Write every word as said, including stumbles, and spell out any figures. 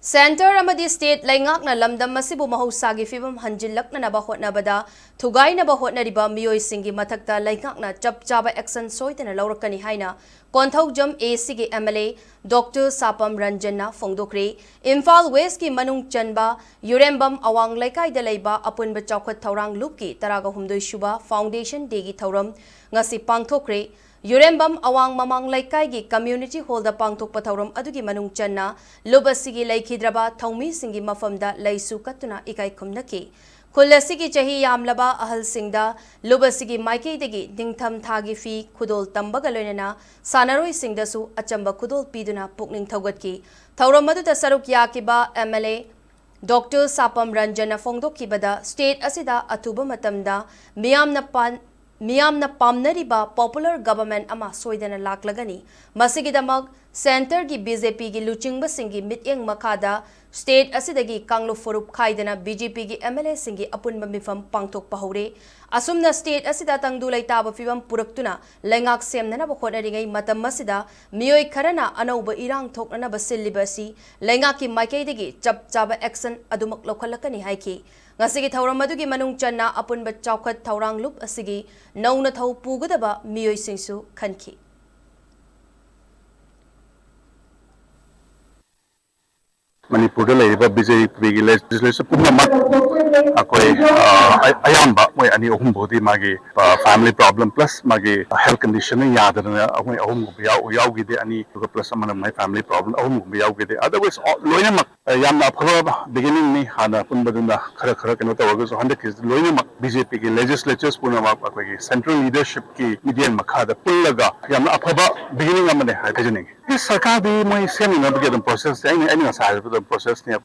Centre ꯑꯃꯗꯤ state ꯂꯩꯉꯥꯛꯅ ꯂꯝꯗꯝ ꯑꯁꯤꯕꯨ ꯃꯍꯧꯁꯥꯒꯤ ꯐꯤꯕꯝ ꯍꯟꯖꯤꯜꯂꯛꯅꯅꯕ ꯍꯣꯠꯅꯕꯗ ꯊꯨꯒꯥꯏꯅꯕ ꯍꯣꯠꯅꯔꯤꯕ ꯃꯤꯑꯣꯏꯁꯤꯡꯒꯤ ꯃꯊꯛꯇ ꯂꯩꯉꯥꯛꯅ ꯆꯞ ꯆꯥꯕ action ꯁꯣꯏꯗꯅ ꯂꯧꯔꯛꯀꯅꯤ ꯍꯥꯏꯅ ꯀꯣꯟꯊꯧꯖꯝ ACꯒꯤ MLA Doctor ꯁꯥꯄꯝ ꯔꯟꯖꯟꯅ ꯐꯣꯡꯗꯣꯛꯈ꯭ꯔꯦ꯫ ꯏꯝꯐꯥꯜ Westꯀꯤ ꯃꯅꯨꯡ ꯆꯟꯕ ꯌꯨꯔꯦꯝꯕꯝ ꯑꯋꯥꯡ ꯂꯩꯀꯥꯏꯗ ꯂꯩꯕ ꯑꯄꯨꯟꯕ ꯆꯥꯎꯈꯠ ꯊꯧꯔꯥꯡ ꯂꯨꯞꯀꯤ ꯇꯔꯥꯒ ꯍꯨꯝꯗꯣꯏ ꯁꯨꯕ Foundation Dayꯒꯤ ꯊꯧꯔꯝ ꯉꯁꯤ ꯄꯥꯡꯊꯣꯛꯈ꯭ꯔꯦ꯫ ꯌꯨꯔꯦꯝꯕꯝ ꯑꯋꯥꯡ ꯃꯃꯥꯡ ꯂꯩꯀꯥꯏꯒꯤ community hallꯗ ꯄꯥꯡꯊꯣꯛꯄ ꯊꯧꯔꯝ ꯑꯗꯨꯒꯤ ꯃꯅꯨꯡ ꯆꯟꯅ ꯂꯨꯞ ꯑꯁꯤꯒꯤ ꯂꯩꯈꯤꯗ꯭ꯔꯕ ꯊꯧꯃꯤꯁꯤꯡꯒꯤ ꯃꯐꯝꯗ ꯂꯩꯁꯨ ꯀꯠꯇꯨꯅ ꯏꯀꯥꯏ ꯈꯨꯝꯅꯈꯤ꯫ ꯈꯨꯜ ꯑꯁꯤꯒꯤ ꯆꯍꯤ ꯌꯥꯝꯂꯕ ꯑꯍꯜꯁꯤꯡꯗ ꯂꯨꯞ ꯑꯁꯤꯒꯤ ꯃꯥꯏꯀꯩꯗꯒꯤ ꯅꯤꯡꯊꯝ ꯊꯥꯒꯤ ꯐꯤ ꯈꯨꯗꯣꯜ ꯇꯝꯕꯒ ꯂꯣꯏꯅꯅ ꯁꯥꯟꯅꯔꯣꯏꯁꯤꯡꯗꯁꯨ ꯑꯆꯝꯕ ꯈꯨꯗꯣꯜ ꯄꯤꯗꯨꯅ ꯄꯨꯛꯅꯤꯡ ꯊꯧꯒꯠꯈꯤ꯫ ꯊꯧꯔꯝ ꯑꯗꯨꯗ ꯁꯔꯨꯛ ꯌꯥꯈꯤꯕ MLA Doctor ꯁꯥꯄꯝ ꯔꯟꯖꯟꯅ ꯐꯣꯡꯗꯣꯛꯈꯤꯕꯗ, state ꯑꯁꯤꯗ ꯑꯊꯨꯕ ꯃꯇꯝꯗ ꯃꯤꯌꯥꯝꯅ ꯄꯥꯟ-, ꯃꯤꯌꯥꯝꯅ ꯄꯥꯝꯅꯔꯤꯕ popular government ꯑꯃ ꯁꯣꯏꯗꯅ ꯂꯥꯛꯂꯒꯅꯤ꯫ ꯃꯁꯤꯒꯤꯗꯃꯛ centreꯒꯤ BJPꯒꯤ ꯂꯨꯆꯤꯡꯕꯁꯤꯡꯒꯤ ꯃꯤꯠꯌꯦꯡ ꯃꯈꯥꯗ state ꯑꯁꯤꯗꯒꯤ ꯀꯥꯡꯂꯨꯞ ꯐꯨꯔꯨꯞ ꯈꯥꯏꯗꯅ BJPꯒꯤ MLAꯁꯤꯡꯒꯤ ꯑꯄꯨꯟꯕ ꯃꯤꯐꯝ ꯄꯥꯡꯊꯣꯛꯄ ꯍꯧꯔꯦ꯫ ꯑꯁꯨꯝꯅ state ꯑꯁꯤꯗ ꯇꯪꯗꯨ ꯂꯩꯇꯥꯕ ꯐꯤꯕꯝ ꯄꯨꯔꯛꯇꯨꯅ ꯂꯩꯉꯥꯛ ꯁꯦꯝꯅꯅꯕ ꯍꯣꯠꯅꯔꯤꯉꯩ ꯃꯇꯝ ꯑꯁꯤꯗ ꯃꯤꯑꯣꯏ ꯈꯔꯅ ꯑꯅꯧꯕ ꯏꯔꯥꯡ ꯊꯣꯛꯅꯅꯕ ꯁꯤꯜꯂꯤꯕ ꯑꯁꯤ ꯂꯩꯉꯥꯛꯀꯤ ꯃꯥꯏꯀꯩꯗꯒꯤ ꯆꯞ ꯆꯥꯕ action ꯑꯗꯨꯃꯛ ꯂꯧꯈꯠꯂꯛꯀꯅꯤ ꯍꯥꯏꯈꯤ꯫ ꯉꯁꯤꯒꯤ ꯊꯧꯔꯝ ꯑꯗꯨꯒꯤ ꯃꯅꯨꯡ ꯆꯟꯅ ꯑꯄꯨꯟꯕ ꯆꯥꯎꯈꯠ ꯊꯧꯔꯥꯡ ꯂꯨꯞ ꯑꯁꯤꯒꯤ ꯅꯧꯅ ꯊꯧ ꯄꯨꯒꯗꯕ ꯃꯤꯑꯣꯏꯁꯤꯡꯁꯨ ꯈꯟꯈꯤ꯫ ꯃꯅꯤꯄꯨꯔꯗ ꯂꯩꯔꯤꯕ BJPꯒꯤ legislature ꯄꯨꯝꯅꯃꯛ ꯑꯩꯈꯣꯏ, ꯑ, ꯑ-, ꯑꯌꯥꯝꯕ ꯃꯣꯏ ꯑꯅꯤ ꯑꯍꯨꯝ ꯐꯥꯎꯗꯤ ꯃꯥꯒꯤ, ꯑ, family problem plus ꯃꯥꯒꯤ health conditionꯅ ꯌꯥꯗꯗꯅ ꯑꯩꯈꯣꯏ ꯑꯍꯨꯝꯒꯨꯝꯕ ꯌꯥꯎ-, ꯌꯥꯎꯈꯤꯗꯦ, ꯑꯅꯤ, ꯑꯗꯨꯒ plus ꯑꯃꯅ ꯃꯥꯏ family problem ꯑꯍꯨꯝꯒꯨꯝꯕ ꯌꯥꯎꯈꯤꯗꯦ꯫ Otherwise, ꯑ, ꯂꯣꯏꯅꯃꯛ, ꯑ, ꯌꯥꯝꯅ ꯑꯐꯕ beginningꯅꯤ꯫ ꯍꯥꯟꯅ ꯑꯄꯨꯟꯕꯗꯨꯅ ꯈꯔ ꯈꯔ ꯀꯩꯅꯣ ꯇꯧꯔꯒꯁꯨ ꯍꯟꯗꯛꯀꯤꯁꯤ ꯂꯣꯏꯅꯃꯛ BJPꯒꯤ legislatures ꯄꯨꯝꯅꯃꯛ ꯑꯩꯈꯣꯏꯒꯤ central leadershipꯀꯤ ꯃꯤꯠꯌꯦꯡ ꯃꯈꯥꯗ ꯄꯨꯜꯂꯒ ꯌꯥꯝꯅ ꯑꯐꯕ beginning ꯑꯃꯅꯦ ꯍꯥꯏ-, ꯍꯥꯏꯖꯅꯤꯡꯉꯤ꯫ ꯁꯔꯀꯥꯔꯗꯤ ꯃꯣꯏ ꯁꯦꯝꯅꯅꯕꯒꯤ ꯑꯗꯨꯝ processꯁꯦ ꯑꯩꯅ, ꯑꯩꯅ ꯉꯁꯥꯏ ꯍꯥꯏꯕꯗꯣ ꯑꯗꯨꯝ processꯅꯦ꯫